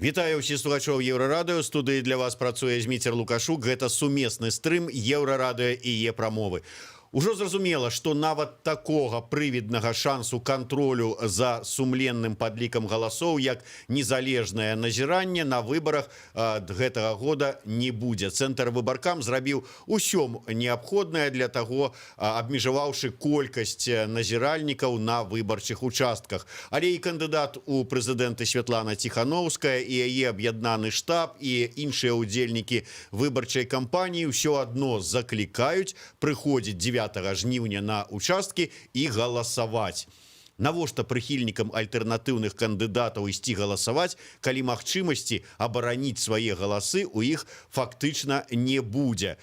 Вітаю ўсіх слухачоў Еўрарадыё. Студыі для вас працуе Зміцер Лукашук. Гэта сумесны стрым Еўрарадыё і Е-прамовы. Ужо зразумела, што нават такога прывіднага шансу кантролю за сумленным падлікам галасоў, як незалежнае назіранне, на выбарах гэтага года не будзе. Цэнтрвыбаркам зрабіў усё неабходнае для таго, абмежаваўшы колькасць назіральнікаў на выбарчых участках. Але і кандыдат у прэзідэнты Святлана Ціханоўская, і яе аб'яднаны штаб, і іншыя ўдзельнікі выбарчай кампаніі ўсё адно заклікаюць прыходзіць 9 жніўня на участкі і галасаваць. Навошта прыхільнікам альтэрнатыўных кандыдатаў ісці галасаваць, калі магчымасці абараніць свае галасы у іх фактычна не будзе?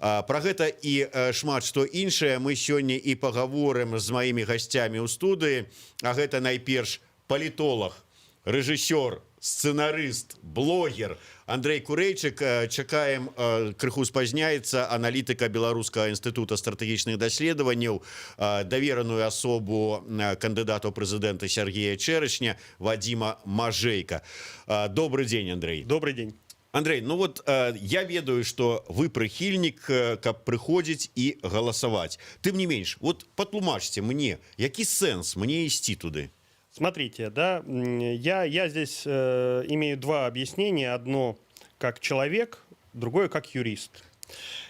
Пра гэта і шмат што іншае мы сёння і пагаворым з маімі гасцямі ў студыі. А гэта найперш палітолаг, рэжысёр, сцэнарыст, блогер Андрэй Курэйчык. Чакаем, крыху спазняецца, аналітыка Беларускага інстытута стратэгічных даследаванняў, давераную асобу кандыдата ў прэзідэнта Сяргея Чэрачня Вадзіма Мажэйка. Добры дзень, Андрэй. Добрый день. Андрэй, ну вот я ведаю, што вы прыхільнік, каб прыходзіць і галасаваць. Тым не менш, вот патлумачце мне, які сэнс мне ісці туды? Смотрите, да, я здесь имею два объяснения. Одно как человек, другое как юрист.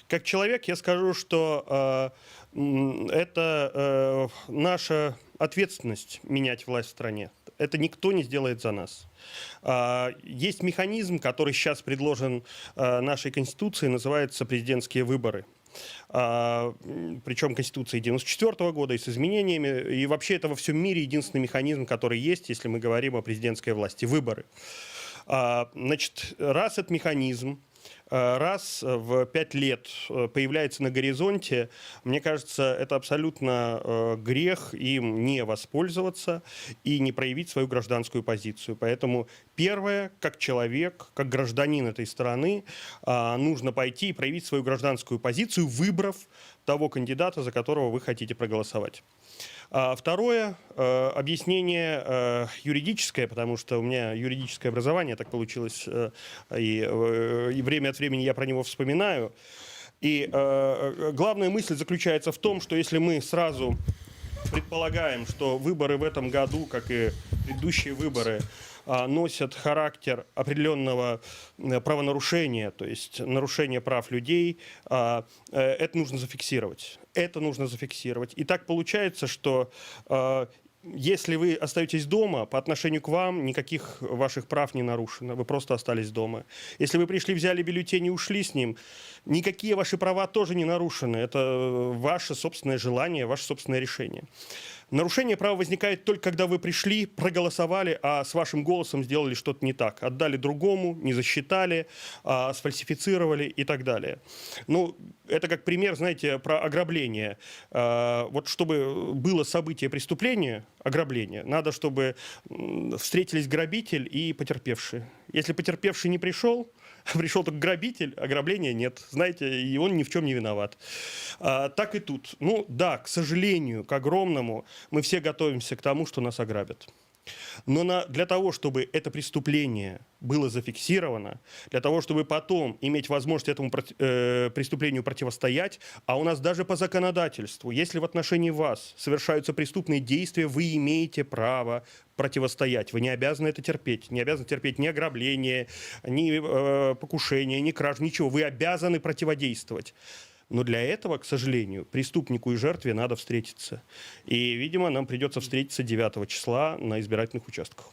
Как человек я скажу, что это наша ответственность — менять власть в стране. Это никто не сделает за нас. Есть механизм, который сейчас предложен нашей Конституцией, называется президентские выборы. Причем Конституции 94 года и с изменениями. И вообще это во всем мире единственный механизм, который есть, если мы говорим о президентской власти – выборы. Значит, раз этот механизм раз в 5 лет появляется на горизонте, мне кажется, это абсолютно грех им не воспользоваться и не проявить свою гражданскую позицию. Поэтому первое, как человек, как гражданин этой страны, нужно пойти и проявить свою гражданскую позицию, выбрав того кандидата, за которого вы хотите проголосовать. Второе объяснение юридическое, потому что у меня юридическое образование, так получилось, и время от времени я про него вспоминаю. И главная мысль заключается в том, что если мы сразу предполагаем, что выборы в этом году, как и предыдущие выборы, носят характер определенного правонарушения, то есть нарушения прав людей, это нужно зафиксировать. Это нужно зафиксировать. И так получается, что если вы остаетесь дома, по отношению к вам никаких ваших прав не нарушено. Вы просто остались дома. Если вы пришли, взяли бюллетень и ушли с ним, никакие ваши права тоже не нарушены. Это ваше собственное желание, ваше собственное решение. Нарушение права возникает только когда вы пришли, проголосовали, а с вашим голосом сделали что-то не так. Отдали другому, не засчитали, сфальсифицировали и так далее. Ну, это как пример, знаете, про ограбление. Вот чтобы было событие преступления, ограбление, надо, чтобы встретились грабитель и потерпевший. Если потерпевший не пришел, пришел только грабитель, ограбления нет. Знаете, и он ни в чем не виноват. Так и тут. Ну да, к сожалению, к огромному, мы все готовимся к тому, что нас ограбят. Но для того, чтобы это преступление было зафиксировано, для того, чтобы потом иметь возможность этому преступлению противостоять, а у нас даже по законодательству, если в отношении вас совершаются преступные действия, вы имеете право противостоять. Вы не обязаны это терпеть. Не обязаны терпеть ни ограбление, ни покушение, ни кражу, ничего. Вы обязаны противодействовать. Но для этого, к сожалению, преступнику и жертве надо встретиться. И, видимо, нам придется встретиться 9 числа на избирательных участках.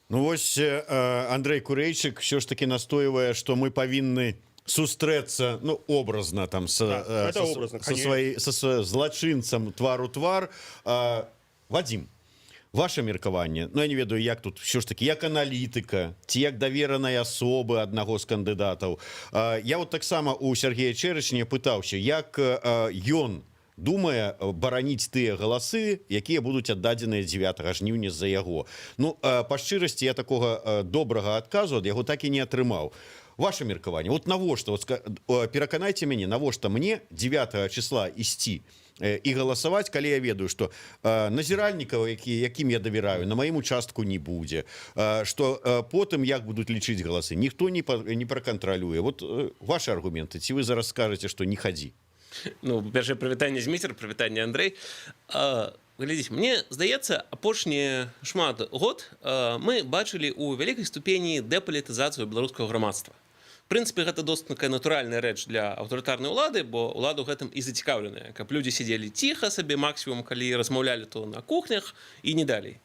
Ну вось Андрэй Курэйчык усё ж такі настойвае, што мы павінны сустрэцца, ну, образно там с, Да, это образно, со конечно. сваёй со злачынцам твар у твар. Вадзім, ваше меркаванне? Ну, я не ведаю, як тут усё ж такі, як аналітыка ці як даверанай асобы аднаго з кандыдатаў. Я вот таксама у Сяргея Чэрачня пытаўся, як ён думае бараніць тыя галасы, якія будуць аддадзеныя 9 жніўня за яго. Ну, па шчырасці, я такога добрага адказу ад яго так і не атрымаў. Ваше меркаванне, вот навошта, вот, пераканайце мяне, навошта мне 9 числа ісці І галасаваць, калі я ведаю, что назіральнікаў, якім я давяраю, на маім участку не будзе, что потым, як будуць лічыць галасы, ніхто не пракантралюе. Вот ваши аргументы, ці вы зараз скажете, что не хадзі? Ну, першае, прывітанне, Зміцер, прывітанне, Андрей. Глядзіце, мне здаецца, апошнія шмат год мы бачылі у вялікай ступені дэпалітызацыю беларускага грамадства. Прынцыпе, гэта досыць такая натуральная рэч для аўтарытарнай улады, бо ўлада ў гэтым і зацікаўленая, каб людзі сидзелі ціха сабе, максімум калі размаўлялі, то на кухнях і не далей.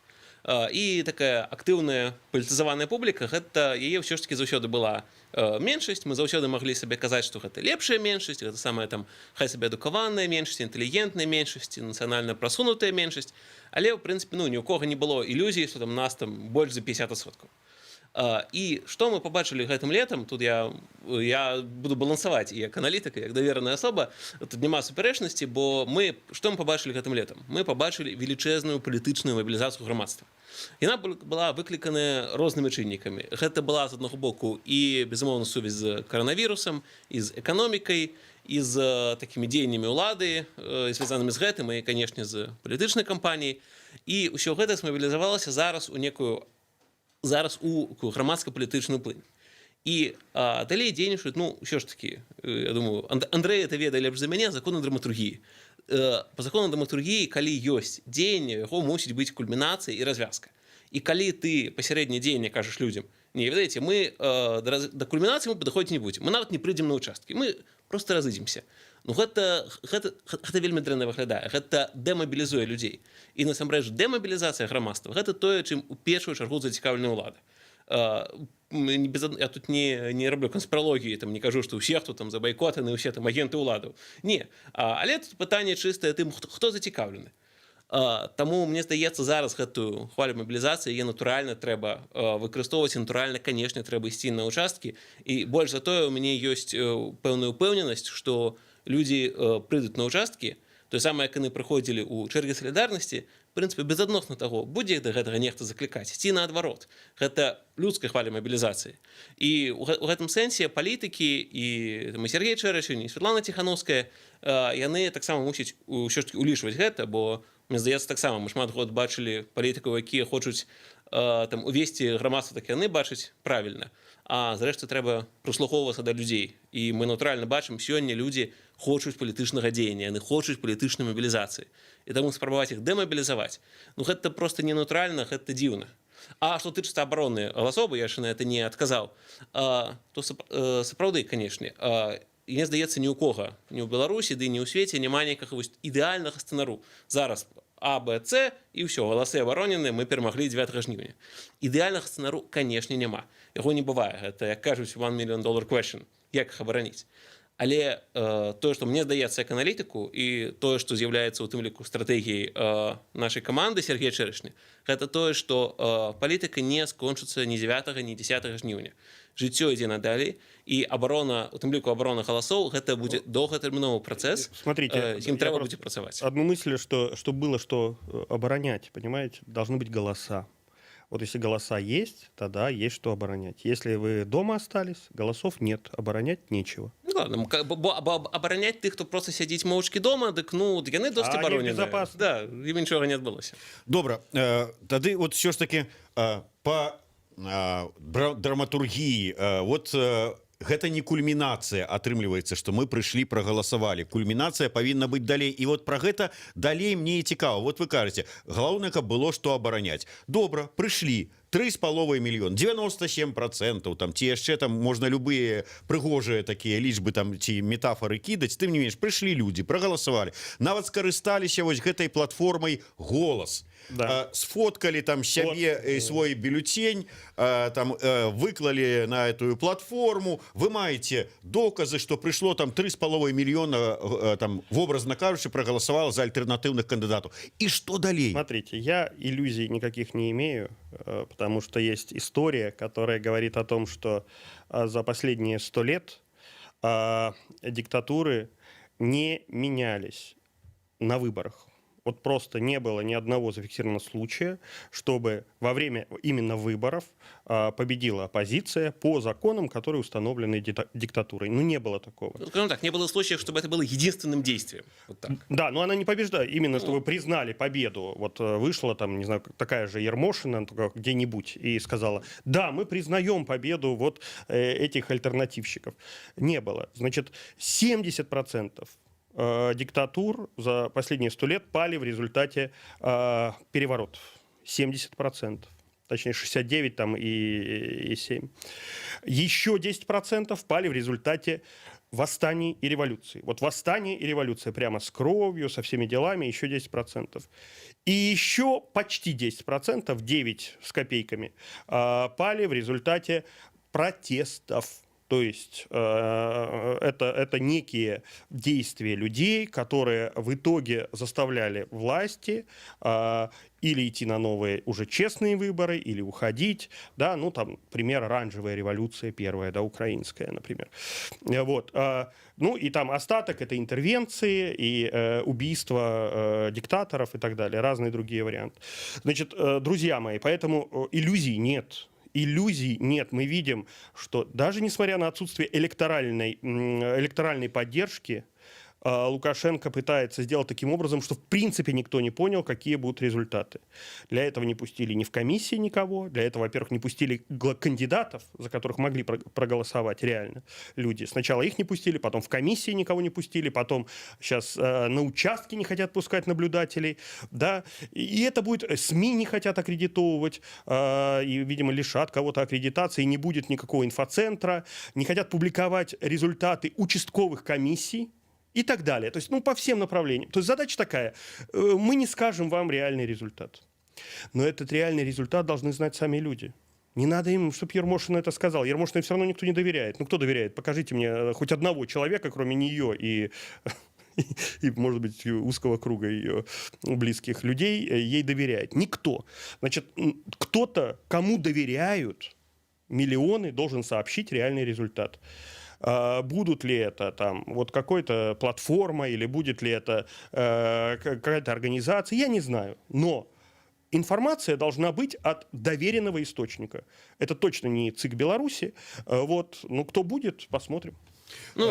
І такая актыўная палітызаваная публіка, гэта яе ўсё ж таки заўсёды была меншасць. Мы заўсёды маглі сабе казаць, што гэта лепшая меншасць, гэта самая там, хай сабе, адукаваная меншасць, інтэлігентная меншасць, нацыянальна прасунутая меншасць, але ў прынцыпе, ну, ні ў кога не было ілюзій, што там нас там больш за 50%. І што мы пабачылі гэтым летам? Тут я буду балансаваць і як аналітыка, як давераная асоба, тут няма супярэчнасці, бо мы што мы пабачылі гэтым летам? Мы пабачылі велічэзную палітычную мабілізацыю грамадства. Яна была выкліканая рознымі чыннікамі. Гэта была, з аднаго боку, і, безумоўна, сувязь з каранавірусам, і з эканомікай, і з такімі дзеяннямі ўлады, звязанымі з гэтым, і, канешне, з палітычнай кампаніяй. І ўсё гэта змабілізавалася зараз у некую зараз у такую грамадска-палітычную плынь. І далей дзейнічаюць, ну, ўсё ж таки, я думаю, Андрей это ведае лепш за мяне, законы драматургіі. По закону драматургіі, калі ёсць дзеянне, яго мусіць быць кульмінацыя і развязка. І калі ты пасярэдне дзеянне кажаш людзям: «Не, ведаеце, мы да кульмінацыі мы падыходзіць не будзем, мы нават не прыйдзем на участкі, мы просто разыдземся», ну, гэта вельмі дрэнна выглядае, гэта дэмабілізуе людзей. І насамрэч дэмабілізацыя грамадства — гэта тое, чым у першую чаргу зацікаўлены ўлада. Не без, я тут не раблю канспіралогіі, там не кажу, што ўсе, хто там за байкотаны, усе там агенты ўладаў. Не, але тут пытанне чыстае тым, хто зацікаўлены. Таму мне здаецца, зараз гэтую хвалю мабілізацыі яе натуральна трэба выкарыстоўваць, натуральна, канешне, трэба ісці на ўчасткі. І больш за тое, у мяне ёсць пэўная ўпэўненасць, што людзі прыйдуць на ўчасткі той самае, як яны прыходзілі ў чэргі салідарнасці, прынцыпе, безадносна таго, будзе іх да гэтага нехта заклікаць ці наадварот. Гэта людская хваля мабілізацыі. І у гэтым сэнсе палітыкі, і там, і Сергей Чэрачань, і Светлана Ціхановская, яны таксама мусяць ўсё ж таки улічваць гэта, бо мне здаецца, таксама мы шмат год бачылі палітыкаў, якія хочуць там увесці грамадства так, яны бачаць правільна, а зрэшты трэба прыслухоўвацца да людзей. І мы натуральна бачым: сёння людзі хочуць палітычнага дзеяння, яны хочуць палітычнай мабілізацыі, і таму спрабаваць іх дэмабілізаваць, ну, гэта просто не натуральна, гэта дзіўна. А што тычыцца абароны галасоў, бо я яшчэ на это не адказаў, то сапраўды, канешне, мне здаецца, ні ў кога, ні ў Беларусі, ды ні ў свеце няма нейкага вось ідэальнага сцэнару: зараз А, Б, С, і ўсё, галасы абаронены, мы перамаглі 9 жніўня. Ідэальнага сцэнару, канешне, няма, яго не бывае. Гэта, як кажуць, one million dollar question, як іх абараніць. Але тое, што мне здаецца як аналітыку, і тое, што з'яўляецца у тым ліку стратэгіяй нашай каманды Сергея Чэрэшня, гэта тое, што палітыка не скончыцца ні 9, ні 10 жніўня. Жыццё ідзе надалей, і абарона, у тым ліку абарона галасоў, гэта будзе доўгатэрміновы працэс. Смотрите, з ім я трэба просто будзе працаваць. Одну мысль, что было что оборонять, понимаете? Должны быть голоса. Вот если голоса есть, тогда есть что оборонять. Если вы дома остались, голосов нет, оборонять нечего. Ну, ладно, бо абараняць тых, хто просто сядзіць моўчкі дома, дык, ну, яны досыць А они абароненыя. безопасны. Да, ім нічога не адбылося. Добра, тады вот все ж таки по драматургіі, вот гэта не кульмінацыя атрымліваецца, что мы прыйшлі, прагаласавалі. Кульмінацыя павінна быць далей. І вот про гэта далей мне і цікава. Вот вы кажаце, галоўнае, каб было што абараняць. Добра, прыйшлі 3,5 мільён, 97%, там ці яшчэ там можна любыя прыгожыя такія лічбы там ці метафоры кідаць, тым не менш прыйшлі людзі, прагаласавалі, нават скарысталіся вось гэтай платформай «Голас», сфоткалі там сябе, вот, свой бюллетень, там выклалі на эту платформу. Вы маеце доказы, что прыйшло там 3,5 мільёна, там, вобразна кажучы, прагаласавала за альтэрнатыўных кандыдатаў. І что далей? Смотрите, я иллюзий никаких не имею, потому что есть история, которая говорит о том, что за последние 100 лет диктатуры не менялись на выборах. Вот просто не было ни одного зафиксированного случая, чтобы во время именно выборов победила оппозиция по законам, которые установлены диктатурой. Ну, не было такого. Ну, скажем так, не было случаев, чтобы это было единственным действием. Вот так. Да, но она не побеждает. Именно, чтобы признали победу. Вот вышла там, не знаю, такая же Ермошина, только где-нибудь, и сказала: «Да, мы признаем победу вот этих альтернативщиков». Не было. Значит, 70% диктатур за последние 100 лет пали в результате переворотов. 70%. Точнее, 69 там и 7. Еще 10% пали в результате восстаний и революций. Вот восстание и революция прямо с кровью, со всеми делами, еще 10%. И еще почти 10%, 9 с копейками, пали в результате протестов. То есть это некие действия людей, которые в итоге заставляли власти или идти на новые уже честные выборы, или уходить. Да, ну там, пример: оранжевая революция первая, да, украинская, например. Вот. Ну и там остаток — это интервенции и убийства диктаторов и так далее, разные другие варианты. Значит, друзья мои, поэтому иллюзий нет. Иллюзий нет. Мы видим, что даже несмотря на отсутствие электоральной поддержки, Лукашенко пытается сделать таким образом, что в принципе никто не понял, какие будут результаты. Для этого не пустили ни в комиссии никого, для этого, во-первых, не пустили кандидатов, за которых могли проголосовать реально люди. Сначала их не пустили, потом в комиссии никого не пустили, потом сейчас на участки не хотят пускать наблюдателей, да, и это будет, СМИ не хотят аккредитовывать, и, видимо, лишат кого-то аккредитации, не будет никакого инфоцентра, не хотят публиковать результаты участковых комиссий и так далее. То есть, ну, по всем направлениям. То есть задача такая: мы не скажем вам реальный результат. Но этот реальный результат должны знать сами люди. Не надо им, чтобы Ермошина это сказал. Ермошиной все равно никто не доверяет. Ну, кто доверяет? Покажите мне хоть одного человека, кроме нее и, может быть, узкого круга ее близких людей, ей доверяет. Никто. Значит, кто-то, кому доверяют миллионы, должен сообщить реальный результат. Будут ли это там вот какой-то платформа или будет ли это какая-то организация, я не знаю. Но информация должна быть от доверенного источника. Это точно не ЦИК Беларуси. Вот, ну, кто будет, посмотрим. Ну,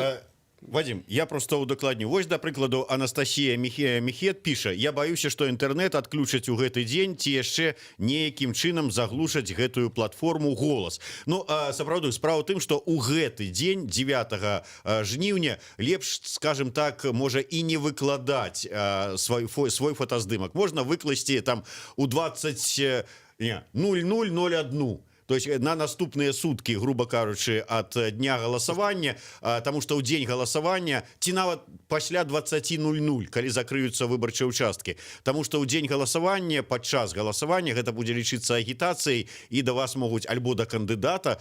Вадим, я просто удакладню. Вось, да прыкладу, Анастасія Міхет піша: «Я баюся, што інтэрнет адключаць у гэты дзень ці яшчэ нейкім чынам заглушаць гэтую платформу «Голас». Ну а, сапраўды, справа ў тым, што у гэты дзень, 9 жніўня, лепш, скажем так, можа, і не выкладаць свой фотаздымак. Можна выкласці там у 20 не, 0001, то есть на наступныя суткі, грубо кажучы, от дня галасавання, таму што ў дзень галасавання ці нават пасля 20:00, калі закрыюцца выбарчыя участкі, таму што ў дзень галасавання, падчас галасавання гэта будзе лічыцца агітацыяй, і да вас могуць альбо да кандыдата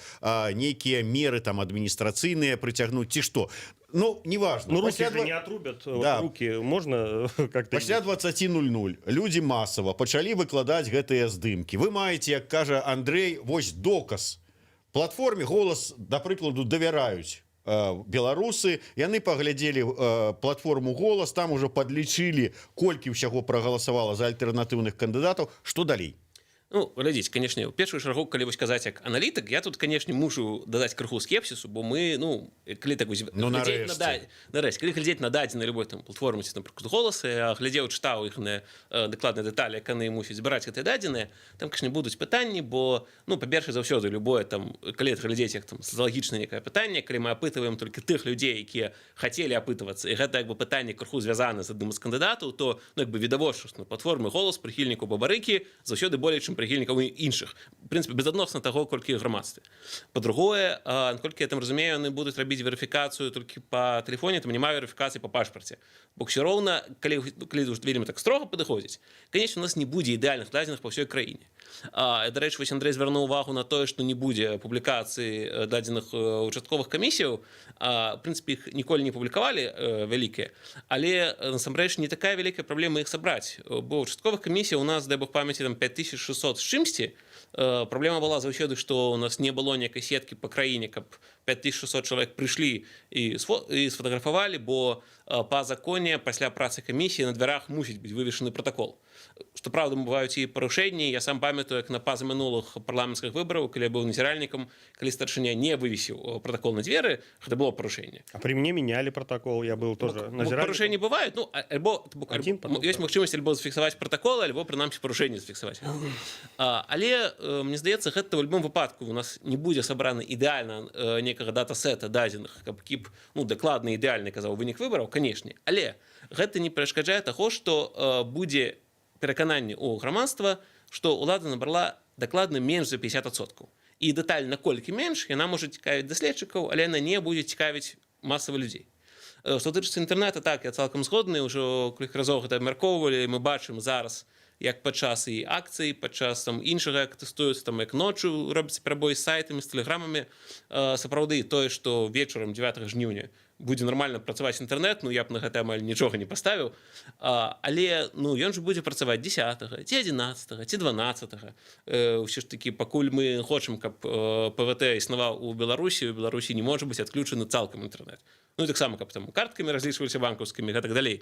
нейкія меры там адміністрацыйныя прыцягнуць ці што. Ну, неважно. Ну, руки Пасля же не отрубят. Вот Да. руки можно как-то. Пасля 20:00 людзі масава пачалі выкладаць гэтыя здымкі. Вы маеце, як кажа Андрей, вось доказ: платформе «Голас», да прыкладу, давяраюць беларусы, яны паглядзелі платформу «Голас», там уже падлічылі, колькі ўсяго прагаласавала за альтэрнатыўных кандыдатаў. Что далей? Ну, глядзіць, канешне, у першую чаргу, калі вось казаць як аналітык, я тут, канешне, мушу дадаць крыху скепсісу, бо мы, ну, калі так вось Ну, глядзець нарэшце. Нарэшце, калі глядзець на дадзены любой там платформы ці, напрыклад, «Голасы», я глядзеў, чытаў іхныя дакладныя дэталі, як яны мусяць збіраць гэтыя дадзеныя, там, канешне, будуць пытанні, бо, ну, па-першае, заўсёды любое там, калі глядзець як там сацыялагічнае некае пытанне, калі мы апытваем толькі тых людзей, якія хацелі апытвацца, і гэта як бы пытанне крыху звязана з адным з кандыдатаў, то, ну, як бы відавочна, што на платформы «Голас» прыхільнікаў Бабарыкі заўсёды болей, чым прыхільнікаў іншых, в прынцыпе, безадносна таго, колькі ў грамадстве. Па-другое, наколькі я там разумею, яны будуць рабіць верыфікацыю толькі па тэлефоне, там няма верыфікацыі па пашпарце, бо ўсё роўна, калі уж вельмі так строга падыходзіць, конечно, у нас не будзе ідэальных дадзеных па ўсёй краіне. Дарэчы, вось Андрей звярнуў увагу на тое, што не будзе публікацыі дадзеных участковых камісіяў. В прынцыпе, іх ніколі не публікавалі вялікія, але насамрэч не такая вялікая праблема іх сабраць, бо участковых камісій у нас, дай бог памяці, там 5600 з чымсьці. Праблема была заўсёды, што у нас не было некай сеткі па краіне, каб 5600 чалавек прыйшлі і сфотаграфавалі, бо па законе пасля працы камісіі на дзвярах мусіць быць вывешаны пратакол. Што праўда, бываюць і парушэнні. Я сам памятаю, як на пазамінулых парламенцкіх выбараў, калі я быў назіральнікам, калі старшыня не вывесіў пратакол на дзверы, гэта было парушэнне. А при мне меняли протокол, я был тоже назиральником. Парушэнні бываюць, ну, альбо, то бок, Адзін, альбо потом ёсць магчымасць альбо зафіксаваць пратакол, альбо прынамсі парушэнне зафіксаваць. Але мне здаецца, гэта ў любым выпадку у нас не будзе сабрана ідэальна некага датасета дадзеных, каб КІП, ну, дакладна, ідэальны казаў вынік выбараў, канешне, але гэта не перашкаджае таго, што будзе перакананне у грамадства, што ўлада набрала дакладна менш за 50%. І дэталь, наколькі менш, яна можа цікавіць даследчыкаў, але яна не будзе цікавіць масава людзей. Што тычыцца інтэрнэта, так, я цалкам згодны, ўжо колькі разоў гэта абмяркоўвалі. Мы бачым зараз, як падчас і акцый, падчас там іншага, як тэстуюцца там, як ноччу робіцца перабой з сайтамі, з тэлеграмамі. Сапраўды, тое, што вечарам 9 жніўня будзе нармальна працаваць інтэрнэт, ну, я б на гэта амаль нічога не паставіў. Але, ну, ён же будзе працаваць 10 ці 11 ці 12. Ўсё ж такі, пакуль мы хочам, каб ПВТ існаваў у Беларусі, не можа быць адключаны цалкам інтэрнэт. Ну і таксама, каб там карткамі разлічваліся банкаўскімі, гэтак далей.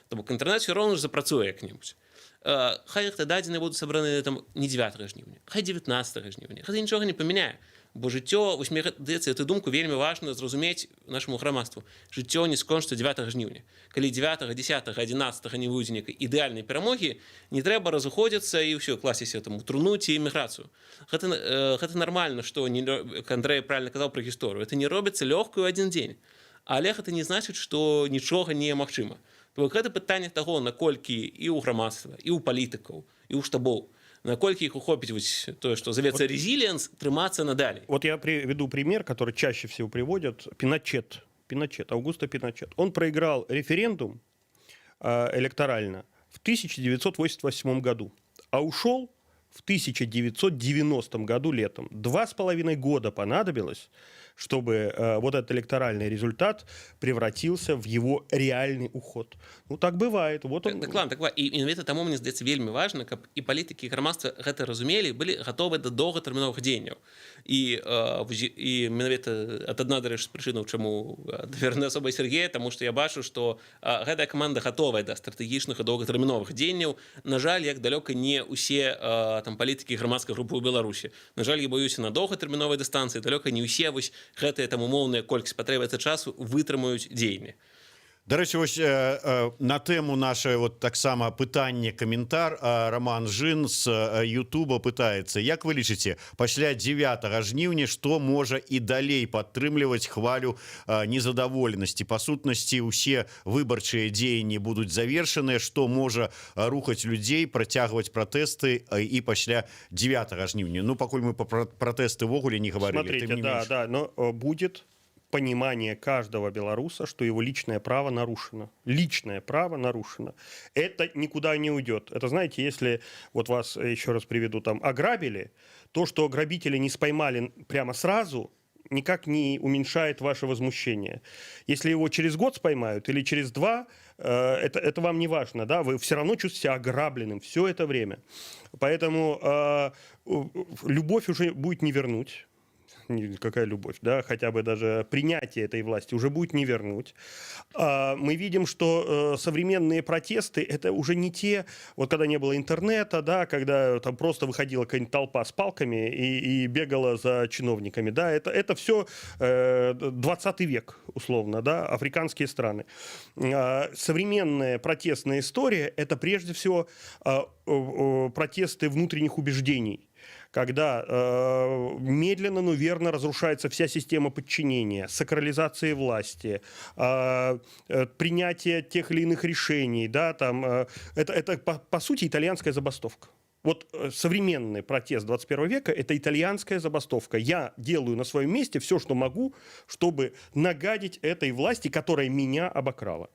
То бок інтэрнэт все роўна ж запрацуе як-небудзь. Хай гэта дадзены будуць сабраны там не 9 жніўня, хай 19 жніўня, гэта нічога не памяняе, бо жыццё, вось мне здаецца, эту думку вельмі важна зразумець нашаму грамадству: жыццё не скончыцца 9 жніўня. Калі 9, 10, 11 не будзе нейкай ідэальнай перамогі, не трэба разыходзіцца і ўсё класціся там у труну ці эміграцыю. Гэта нармальна, што не, як Андрэй правильно казаў пра гісторыю, это не робіцца лёгкую адзін дзень, але гэта не значыць, што нічога не магчыма. То бок гэта пытанне таго, наколькі і ў грамадства, і ў палітыкаў, і ў штабоў, наколькі іх ухопіць вось тое, што завецца резіліенс, трымацца надалей. Вот я приведу пример, который чаще всего приводят. Пиночет. Пиночет, Аугусто Пиночет. Он проиграл референдум электорально в 1988 году, а ушел в 1990 году летом. 2,5 года понадобилось, чтобы вот этот электоральный результат превратился в его реальный уход. Ну, так бывает. Вот он. Так, так, і менавіта таму, мне здаецца, вельмі важна, каб і палітыкі, і грамадства гэта разумелі, былі гатовы да доўгатэрміновых дзеянняў. І менавіта ад адна, дарэчы, з прычынаў, чаму даверная асоба Сергея, таму што я бачу, што гэтая каманда гатовая да стратэгічных і доўгатэрміновых дзеянняў, на жаль, як далёка не ўсе там палітыкі, грамадскай групы ў Беларусі. На жаль, я баюся, на доўгатэрміновай дыстанцыі далёка не ўсе вось гэтыя там умоўныя, колькасць патрэбіцца часу, вытрымаюць дзеянні. Дарэчы, вось на тэму нашай вот таксама пытанне, каментар. Роман Жын з Ютуба пытаецца: як вы лічыце, пасля 9 жніўня што можа і далей падтрымліваць хвалю незадаволенасці? Па сутнасці, усе выбарчыя дзеянні будуць завершаныя. Што можа рухаць людзей, працягваць пратэсты і пасля 9 жніўня? Ну, пакуль мы па пратэсты ўвогуле не гаварылі. Смотрите, тым не да, менш. да, но будет понимание каждого белоруса, что его личное право нарушено. Личное право нарушено. Это никуда не уйдет. Это, знаете, если вот вас, еще раз приведу, там, ограбили, то, что грабители не споймали прямо сразу, никак не уменьшает ваше возмущение. Если его через год споймают или через два, это вам не важно, да, вы все равно чувствуете себя ограбленным все это время. Поэтому любовь уже будет не вернуть. Какая любовь, да, хотя бы даже принятие этой власти уже будет не вернуть. Мы видим, что современные протесты — это уже не те, вот когда не было интернета, да, когда там просто выходила какая-нибудь толпа с палками и бегала за чиновниками, да, это все 20 век, условно, да, африканские страны. Современная протестная история — это прежде всего протесты внутренних убеждений, когда медленно, но верно разрушается вся система подчинения, сакрализации власти, принятие тех или иных решений, да, там, это по сути итальянская забастовка. Вот современный протест 21 века – это итальянская забастовка. Я делаю на своем месте все, что могу, чтобы нагадить этой власти, которая меня обокрала.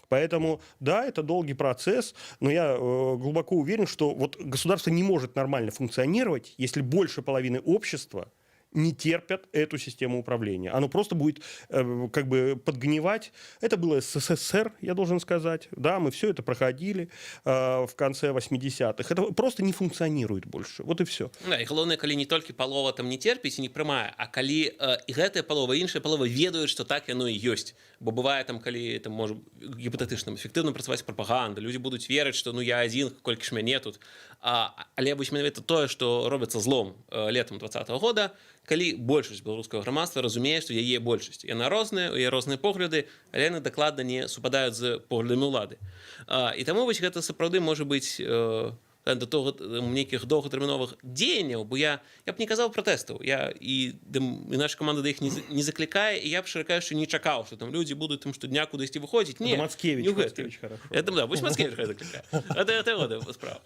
Поэтому, да, это долгий процесс, но я глубоко уверен, что вот государство не может нормально функционировать, если больше половины общества Не терпят эту систему управления. Оно просто будет как бы подгнивать. Это было СССР, я должен сказать. Да, мы все это проходили в конце 80-х. Это просто не функционирует больше. Вот и все. Да, і галоўнае, калі не толькі палова там не терпіць і не прымае, а калі і гэтая палова, іншая палова ведаюць, што так яно і ёсць. Бо бывае там, калі там можа гіпатэтычна эфектыўна працаваць прапаганда, людзі будуць верыць, што ну я адзін, колькі ж мяне тут. Але вось менавіта тое, што робіцца злом летом 20-го года, калі большасць беларускага грамадства разумее, што яе большасць, яна розная, у яе розныя погляды, але яны дакладна не супадаюць з поглядамі ўлады. І таму вось гэта сапраўды можа быць да того нейкіх доўгатэрміновых дзеянняў, бо я б не казаў пратэстаў, я і наша каманда да іх не заклікае, і я б, шчыра кажучы, не чакаў, што там людзі будуць там штодня кудысьці выходзіць. Не. Это Мацкевич, не ў гэтым. Мацкевич хорошо. Это, да, вось Мацкевич хай заклікае. Это его справа.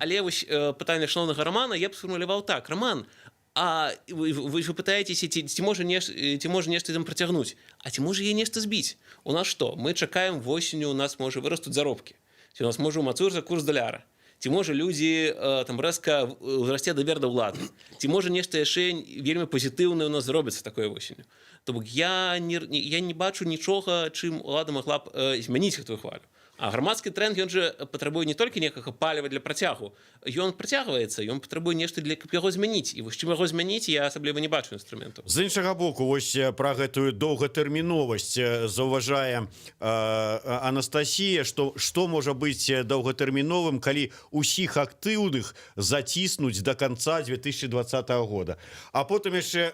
Але вось пытанне шаноўнага Рамана я б сфармуляваў так: Раман, а вы пытаецеся, ці можа нешта там працягнуць, а ці можа яе нешта збіць? У нас што, мы чакаем восенню, у нас можа вырастуць заробкі, ці у нас можа умацуецца курс даляра, ці можа людзі там рэзка ўзрасце давер да ўлады, ці можа нешта яшчэ вельмі пазітыўнае у нас зробіцца такое восенню? То бок я не бачу нічога, чым улада магла б змяніць гэтую хвалю. А грамадскі тренд, ён же патрабуе не толькі некага паліва для працягу, ён працягваецца, ён патрабуе нешта для каб яго змяніць. І вось чым яго змяніць, я асабліва не бачу інструментаў. З іншага боку, вось пра гэтую доўгатэрміновасць заўважае Анастасія, што можа быць доўгатэрміновым, калі усіх актыўных заціснуць до конца 2020 года, а потым яшчэ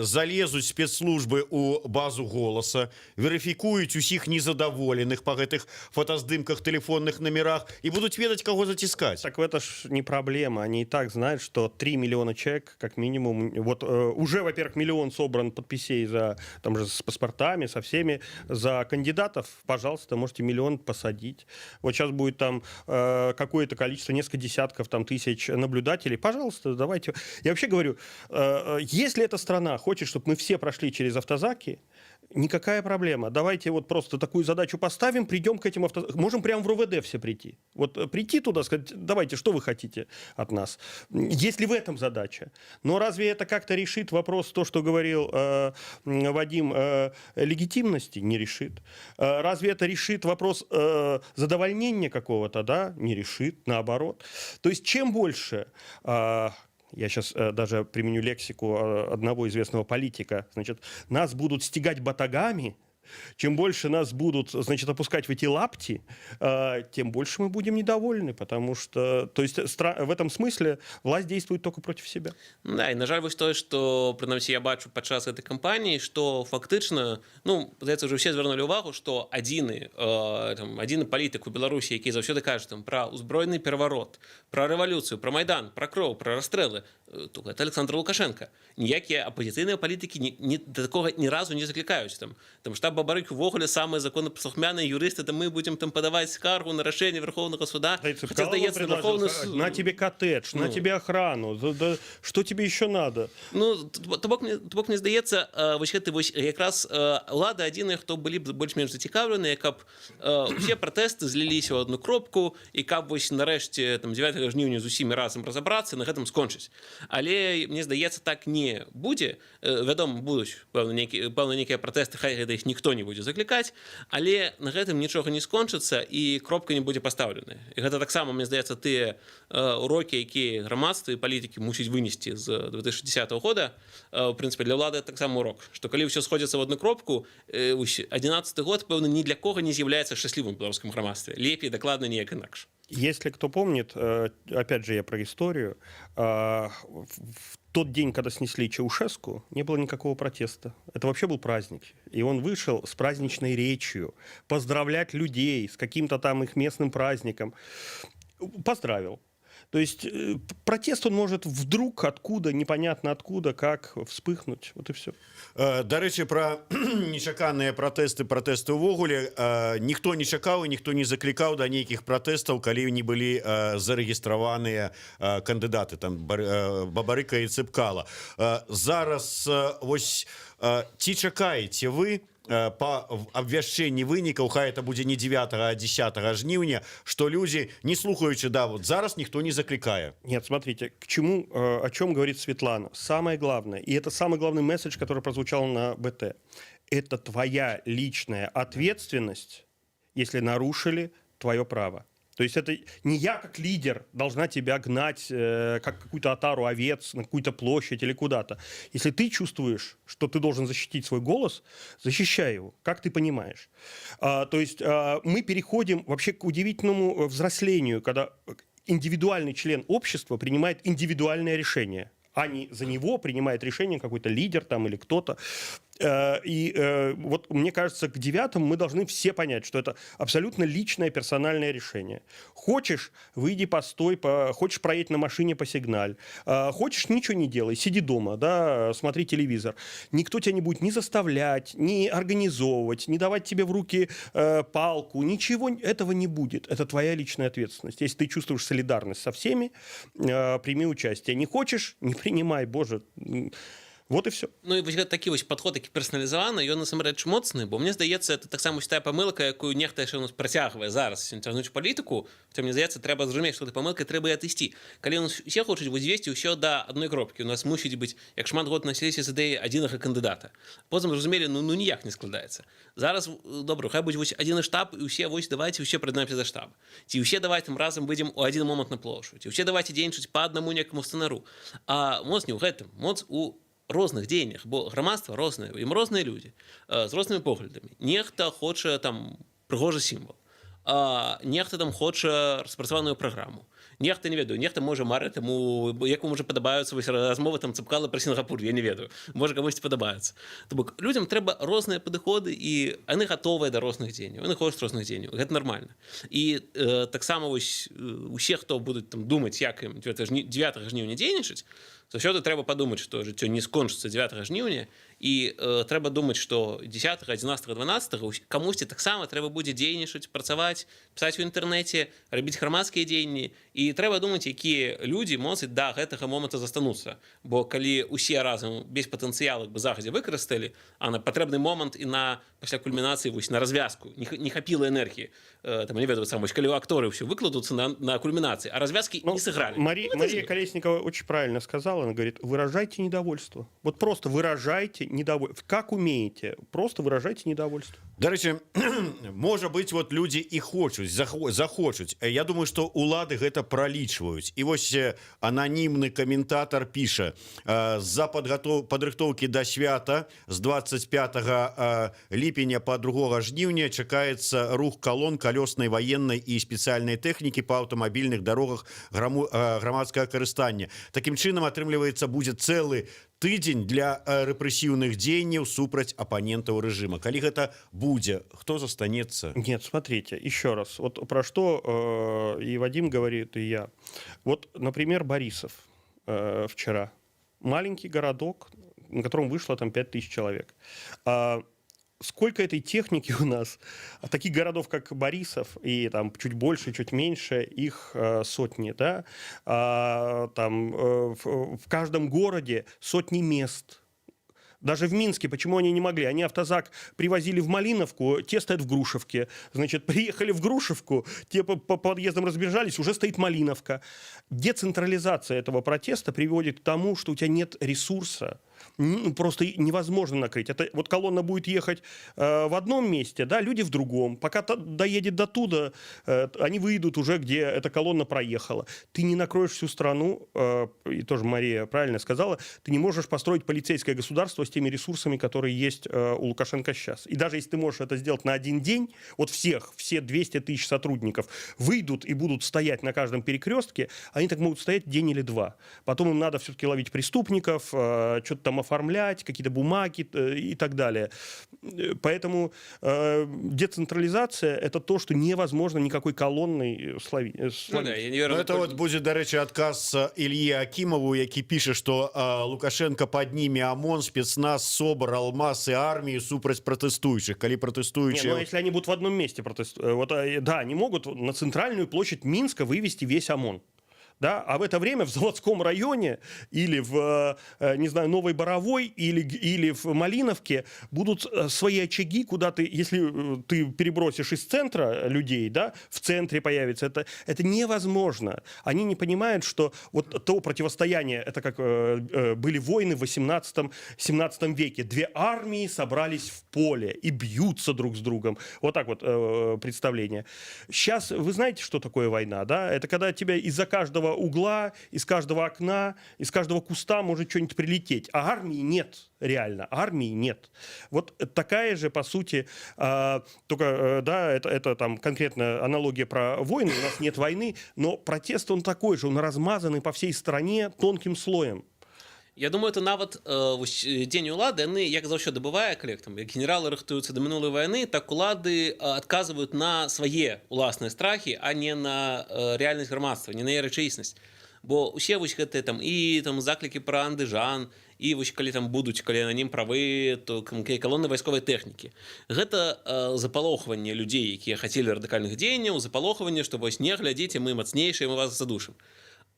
залезуць спецслужбы у базу «Голаса», верыфікуюць усіх незадаволеных по гэтых фотаздымках, тэлефонных номерах і будуць ведаць, каго заціскаць. Так это ж не проблема. Они и так знают, что 3 миллиона человек, как минимум, вот уже, во-первых, миллион собран подписей за, там же с паспортами, со всеми, за кандидатов. Пожалуйста, можете миллион посадить. Вот сейчас будет там какое-то количество, несколько десятков там тысяч наблюдателей. Пожалуйста, давайте. Я вообще говорю, если эта страна хочет, чтобы мы все прошли через автозаки, никакая проблема. Давайте вот просто такую задачу поставим, придем к этим авто... Можем прямо в РОВД все прийти. Вот прийти туда, сказать: «Давайте, что вы хотите от нас?» Если в этом задача. Но разве это как-то решит вопрос, то, что говорил Вадим, легитимности? Не решит. Разве это решит вопрос задовольнения какого-то? Да? Не решит, наоборот. То есть чем больше я сейчас даже применю лексику одного известного политика, значит, нас будут стегать батогами, чем больше нас будут, значит, опускать в эти лапти, тем больше мы будем недовольны, потому что, то есть, в этом смысле власть действует только против себя. Да, і на жаль, вось тое, што прынамсі я бачу падчас гэтай кампаніі, што фактычна, ну, здаецца, ўжо ўсе звярнулі ўвагу, што там, адзіны палітык у Беларусі, які заўсёды кажа там пра ўзброены пераварот, пра рэвалюцыю, пра Майдан, пра кроў, пра расстрэлы, то гэта Александр Лукашенко. Ніякія апазіцыйныя палітыкі не, да такога ні разу не заклікаюць. Там штаб Бабарыкі увогуле самыя законапаслухмяныя юрысты, там мы будзем там падаваць скаргу на рашэнне Верховнага суда. Да и Хаця, Цепкало здаецца, предложил, Верховны на тебе коттедж, на Ну. тебе охрану, да, что тебе еще надо? Ну, то бок мне здаецца, вось гэты вось якраз улада адзіная, хто былі б больш-менш зацікаўленыя, каб усе пратэсты зліліся ў одну кропку і каб вось нарэшце там 9 жніўня з усімі разам разабрацца, на гэтым скончыць. Але мне здаецца, так не будзе. Вядома, будуць пэўна нейкія пратэсты, хай гэта іх ніхто не будзе заклікаць, але на гэтым нічога не скончыцца і кропка не будзе пастаўленая. І гэта таксама, мне здаецца, тыя урокі, якія грамадства і палітыкі мусіць вынесці з 2010 года. У прынцыпе, для ўлады таксама урок, што калі ўсё сходзіцца в одну кропку, 11 год, пэўна, ні для кого не з'яўляецца шчаслівым у беларускім грамадстве, лепей дакладна неяк інакш. Если кто помнит, опять же я про историю, в тот день, когда снесли Чаушеску, не было никакого протеста. Это вообще был праздник. И он вышел с праздничной речью поздравлять людей с каким-то там их местным праздником. Поздравил. То есть протест, он может вдруг откуда, непонятно откуда, как вспыхнуть. Вот и все. Дарэчы, пра нечаканыя пратэсты, пратэсты увогуле, ніхто не чакаў і ніхто не заклікаў да нейкіх пратэстаў, калі не былі зарэгістраваныя кандыдаты там Бабарыка і Цыпкала. Зараз вось ці чакаеце вы Па абвяшчэнні вынікаў, хай это будзе не 9, а 10 жніўня, что людзі, не слухаючы, да, вот зараз ніхто не заклікае. Нет, смотрите, к чему, о чем говорит Светлана. Самое главное, и это самый главный месседж, который прозвучал на БТ, это твоя личная ответственность, если нарушили твое право. То есть это не я как лидер должна тебя гнать, как какую-то отару овец на какую-то площадь или куда-то. Если ты чувствуешь, что ты должен защитить свой голос, защищай его, как ты понимаешь. То есть мы переходим вообще к удивительному взрослению, когда индивидуальный член общества принимает индивидуальное решение, а не за него принимает решение какой-то лидер там или кто-то. И вот мне кажется, к 9-му мы должны все понять, что это абсолютно личное персональное решение. Хочешь, выйди, постой, хочешь, проедь на машине, посигналь. Хочешь, ничего не делай, сиди дома, да, смотри телевизор. Никто тебя не будет ни заставлять, ни организовывать, ни давать тебе в руки палку, ничего этого не будет. Это твоя личная ответственность. Если ты чувствуешь солидарность со всеми, прими участие. Не хочешь, не принимай, боже. Вот и все. Ну і вось гэта такі вось падход, такі персаналізаваны, ён насамрэч моцны, бо мне здаецца, это таксама вось тая памылка, якую нехта яшчэ у нас працягвае зараз цягнуць палітыку. Хотя мне здаецца, трэба зразумець, што ты памылкай трэба і адысці. Калі у нас усе хочуць вось звесці ўсё да адной кропкі, у нас мусіць быць, як шмат год насіліся з ідэі адзінага кандыдата, потым зразумелі, ну ніяк не складаецца. Зараз добра, хай будзе вось адзіны штаб, і ўсе вось давайте усе прыднаемся за штаб, ці ўсе давайте там разам выйдзем у адзін момант на плошчу, ці ўсе давайте дзейнічаць па аднаму некаму сцэнару. А моц не ў гэтым, моц у розных дзеяннях, бо грамадства рознае, ім розныя людзі з рознымі поглядамі. Нехта хоча там прыгожы сімвал, а нехта там хоча распрацаваную праграму, нехта, не ведаю, нехта можа мары таму, якому можа падабаюцца вось размовы там Цапкала пра Сінгапур, я не ведаю, можа, камусьці падабаецца. То бок людзям трэба розныя падыходы, і яны гатовыя да розных дзеянняў, яны хочуць розных дзеянняў, гэта нормально. І таксама вось усе, хто будуць там думаць, як ім 9 жніўня дзейнічаць, заўсёды трэба падумаць, што жыццё не скончыцца 9 жніўня, і трэба думаць, што 10, 11, 12 камусьці таксама трэба будзе дзейнічаць, працаваць, пісаць у інтэрнэце, рабіць грамадскія дзеянні, і трэба думаць, якія людзі моцаць да гэтага моманта застануцца. Бо калі усе разам без патэнцыял як бы загадзя выкарысталі, а на патрэбны момант і на пасля кульмінацыі, вось на развязку не хапіла энергіі, там, не ведаю, сам вось, калі акторы ўсё выкладуцца на кульмінацыі, а развязкі Ну, не сыграли. Ну, Мария Колесникова очень правильно сказала. Она говорит: выражайте недовольство. Вот просто выражайте недовольство. Как умеете, просто выражайте недовольство. Дарэчы, можа быть, вот люди і хочуць, захочуць. Я думаю, что улады гэта пралічваюць. І вось ананімны каментатор піша: з-за падрыхтоўкі да свята з 25 ліпеня по 2 жніўня чакаецца рух калон калёснай, военной і спецыяльнай тэхнікі па аўтамабільных дарогах грамадскага карыстання. Такім чынам, атрымліваецца, будзе цэлы тыдзень для рэпрэсіўных дзеянняў супраць апанентаў рэжыма. Калі гэта будзе, хто застанецца? Нет, смотрите, еще раз. Вот про что и Вадим говорит, и я. Вот, например, Борисов вчера. Маленький городок, на котором вышло там 5000 человек. А сколько этой техники у нас? А таких городов, как Борисов, и там чуть больше, чуть меньше, их сотни, да? Там в каждом городе сотни мест. Даже в Минске, почему они не могли? Они автозак привозили в Малиновку, те стоят в Грушевке. Значит, приехали в Грушевку, те по подъездам разбежались, уже стоит Малиновка. Децентрализация этого протеста приводит к тому, что у тебя нет ресурса. Ну, просто невозможно накрыть. Это вот колонна будет ехать в одном месте, да, люди в другом. Пока доедет до туда, они выйдут уже, где эта колонна проехала. Ты не накроешь всю страну, и тоже Мария правильно сказала, ты не можешь построить полицейское государство с теми ресурсами, которые есть у Лукашенко сейчас. И даже если ты можешь это сделать на один день, вот всех, все 200 тысяч сотрудников выйдут и будут стоять на каждом перекрестке, они так могут стоять день или два. Потом им надо все-таки ловить преступников, что-то там оформлять, какие-то бумаги и так далее. Поэтому децентрализация – это то, что невозможно никакой колонной словить. Ну, да, я не верю. Ну, это вот будзе, дарэчы, адказ Ільі Акімаву, які піша, что Лукашенко падніме ОМОН, спецназ, СОБР, Алмаз і армію супраць пратэстуючых, калі Не, пратэстуючыя ну, если они будут в одном месте протестовать. Вот, да, они могут на центральную площадь Минска вывести весь ОМОН. Да? А в это время в заводском районе или в, не знаю, Новой Боровой или в Малиновке будут свои очаги, куда ты, если ты перебросишь из центра людей, да, в центре появится, это невозможно. Они не понимают, что вот то противостояние, это как были войны в 18-17 веке. Две армии собрались в поле и бьются друг с другом. Вот так вот представление. Сейчас вы знаете, что такое война, да? Это когда тебя из-за каждого угла, из каждого окна, из каждого куста может что-нибудь прилететь. А армии нет, реально. Армии нет. Вот такая же, по сути, только, да, это там конкретно аналогия про войны. У нас нет войны, но протест, он такой же, он размазанный по всей стране тонким слоем. Я думаю, это нават вось, дзень улады, яны, як заўсёды бывае, калі там як генералы рыхтуюцца да мінулай вайны, так улады адказваюць на свае уласныя страхі, а не на рэальнасць грамадства, не на яе рэчаіснасць. Бо усе вось гэтыя там і там заклікі пра Андыжан, і вось калі там будуць, калі на нім правы, то калоны вайсковай тэхнікі, гэта запалохванне людзей, якія хацелі радыкальных дзеянняў, запалохванне, што вось не глядзіце, мы мацнейшыя, мы вас задушым.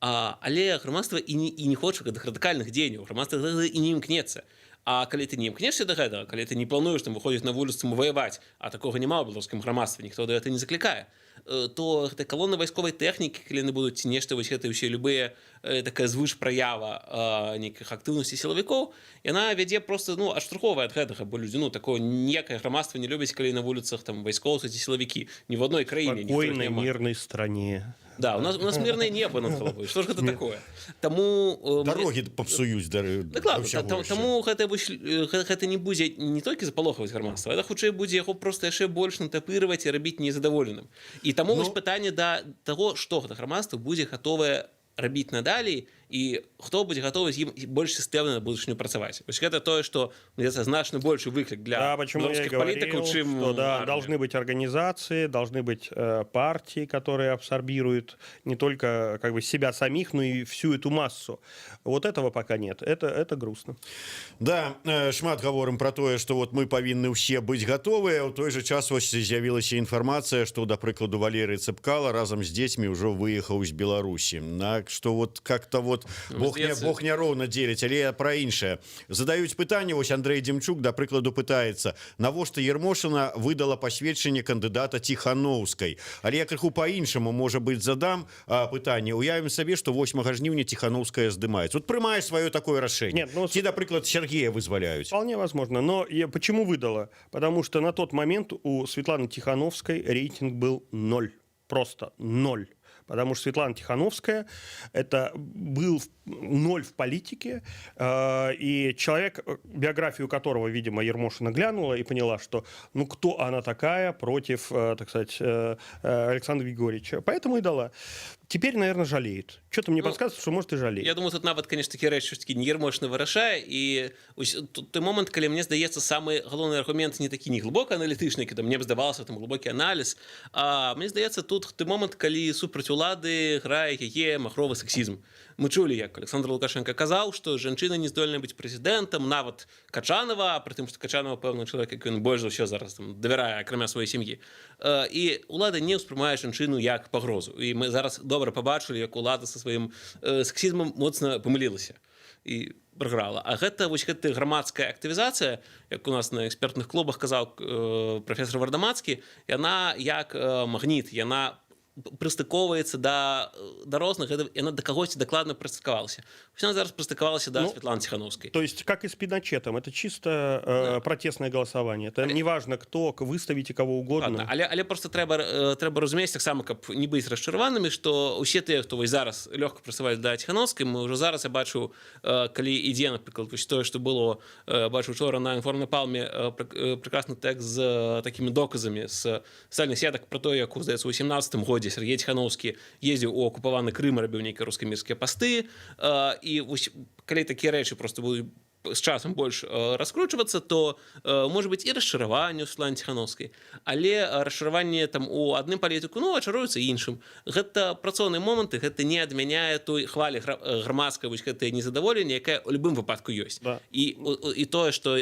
Але грамадства і не хоча гэтых радыкальных дзеянняў, грамадства да гэтага і не імкнецца. А калі ты не імкнешся да гэтага, калі ты не плануеш там выходзіць на вуліцу, ваяваць, а такога няма ў беларускім грамадстве, ніхто да гэта не заклікае, то гэта калоны вайсковай тэхнікі, калі яны будуць ці нешта, вось гэта ўсе любыя такая звышпраява нейкіх актыўнасцей сілавікоў, яна вядзе просто, ну, адштурхоўвае ад гэтага, бо людзі, ну, такое ніякае грамадства не любіць, калі на вуліцах там вайскоўцы ці сілавікі, ні в адной краіне ніхто іх Спокойной, няма. мирной стране. Да, у нас мирное небо над головой. Что ж гэта такое? Таму Дарогі папсуюць да, Дакладна, да ўсяго яшчэ. таму гэта, вось, гэта не будзе не толькі запалохваць грамадства, это хутчэй будзе яго просто яшчэ больш натапырваць і рабіць незадаволеным. І таму, ну, вось пытанне да таго, што гэта грамадства будзе гатовае рабіць надалей і хто будзе гатовы з ім больш сістэмна на будучыню працаваць. Вось гэта тое, што, мне здаецца, значна большы выклік для Да, почему я и беларускіх палітыкаў, говорил, чым что да, армія. должны быть организации, должны быть партии, которые абсорбируют не только как бы себя самих, но и всю эту массу. Вот этого пока нет. Это грустно. Да, шмат гаворым про тое, что вот мы павінны ўсе быць гатовыя, у той же час вось з'явілася інфармацыя, что, да прыкладу, Валерый Цапкала разам з дзецьмі ўжо выехаў з Беларусі, на что вот как-то вот Ну, Бог не здаецца- Бог няроўна дзеліць. Але я про іншае. Задаюць пытанне, вось Андрей Демчук, да прыкладу, пытаецца, навошта Ермошына выдала пасведчанне кандыдата Ціханоўскай. Але я крыху по-іншаму, можа быть, задам пытанне. Уявім сабе, что 8 жніўня Ціханоўская здымаецца, вот прымае сваё такое рашэнне. Нет, ну, ці, напрыклад, Сергея вызваляюць. Вполне возможно. Но я почему выдала? Потому что на тот момент у Светланы Тихановской рейтинг был ноль. Просто ноль. Потому что Светлана Тихановская — это был ноль в политике, и человек, биографию которого, видимо, Ермошина глянула и поняла, что ну кто она такая против, так сказать, Александра Григорьевича. Поэтому и дала. Теперь, наверное, жалеет. Что-то мне Ну, подсказывает, что, может, и жалеет. Я думаю, тут нават, конечно, такі рэч, що такі не Ермошына вырашае. І ось тут той момант, калі, мне здаецца, самы галоўны аргумент не такі, не глыбока аналітычны, які там мне б здавалася, там глыбокі аналіз, а мне здаецца, тут той момант, калі супраць улады грае яе махровы сексізм. Мы чулі, як Александр Лукашенко казаў, што жанчына не здольная быць прэзідэнтам, нават Качанова, пры тым, што Качанова, пэўна, чалавек, які ён больш за ўсё зараз там давярае, акрамя сваёй сям'і. І улада не ўспрымае жанчыну як пагрозу, і мы зараз добра пабачылі, як улада са сваім сексізмам моцна памылілася і прайграла. А гэта вось гэта грамадская актывізацыя, як у нас на экспертных клубах казаў прафесор Вардамацкі, яна як магніт, яна прыстыковваецца да розных, гэта, яна да кагосьці дакладна прыстыкавалася. Вось яна зараз прыстыкавалася да Ну, Светланы Ціханоўскай. То есть, как и с Пиночетом, это чисто протестное голосование. Это неважно кто, выставите кого угодно. Ладно, але просто трэба разумець таксама, каб не быць расчараванымі, што ўсе тыя, хто вось зараз лёгка прасаваць да Ціханоўскай, мы ўжо зараз, я бачу, калі ідзе, напрыклад, вось тое, што было, бачу учора на Інфармнапалме прекрасны тэкст з такімі доказамі з сацыяльных сетак про тое, як, здаецца, у 17 годзе Сергей Ціханоўскі ездзіў у акупаваны Крым, рабіў нейкія рускамірскія пасты, і вось калі такія рэчы просто будуць з часам больш раскручвацца, то может быть і расчараванне у Светланы Ціханоўскай, але расчараванне там у адным палітыку, ну, ачаруецца іншым. Гэта працоўныя моманты, гэта не адмяняе той хвалі грамадскай, вось гэтае незадаволенне, якая у любым выпадку ёсць. Да. І тое, што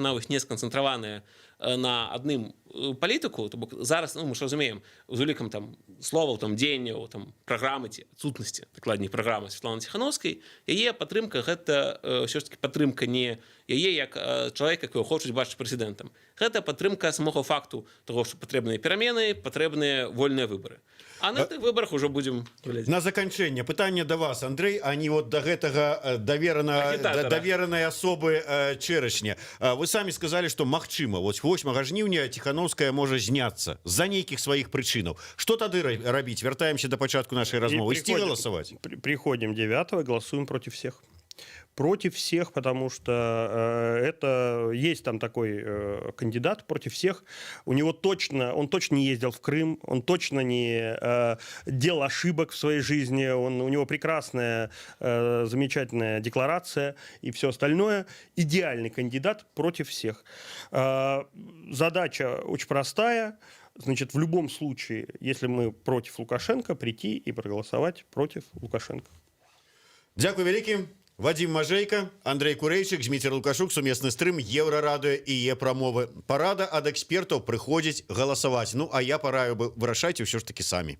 она вось не сканцэнтраваная. на адным палітыку. То бок зараз, ну, мы ж разумеем, з улікам там словаў, там, дзеянняў, там, праграмы ці адсутнасці, дакладней, праграмы Святланы Ціханоўскай, яе падтрымка — гэта ўсё ж таки падтрымка не яе як чалавека, якого хочуць бачыць прэзідэнтам, гэта падтрымка самога факту того, што патрэбныя перамены, патрэбныя вольныя выбары, а на тых выбарах ужо будзем глядзець. На заканчэнне пытанне да вас, Андрэй, а не вот до гэтага даверана Агітатара. Даверанай асобы Чэрачня. Вы самі сказалі, што, магчыма, вось 8 жніўня Ціханоўская можа зняцца з-за нейкіх сваіх прычынаў. Што тады рабіць? Вяртаемся до пачатку нашай размовы. Ісці галасаваць? Приходим 9, голосуем против всех. Против всех, потому что это есть там такой кандидат против всех. У него точно, он точно не ездил в Крым, он точно не делал ошибок в своей жизни, у него прекрасная, замечательная декларация и все остальное. Идеальный кандидат против всех. Задача очень простая. Значит, в любом случае, если мы против Лукашенко, прийти и проголосовать против Лукашенко. Дзякуй вялікі. Вадзім Мажэйка, Андрэй Курэйчык, Зміцер Лукашук, сумесны стрым Еўрарадыё і Е-прамовы. Парада ад экспертаў: прыходзіць галасаваць. Ну а я параю бы: вырашайце ўсё ж таки самі.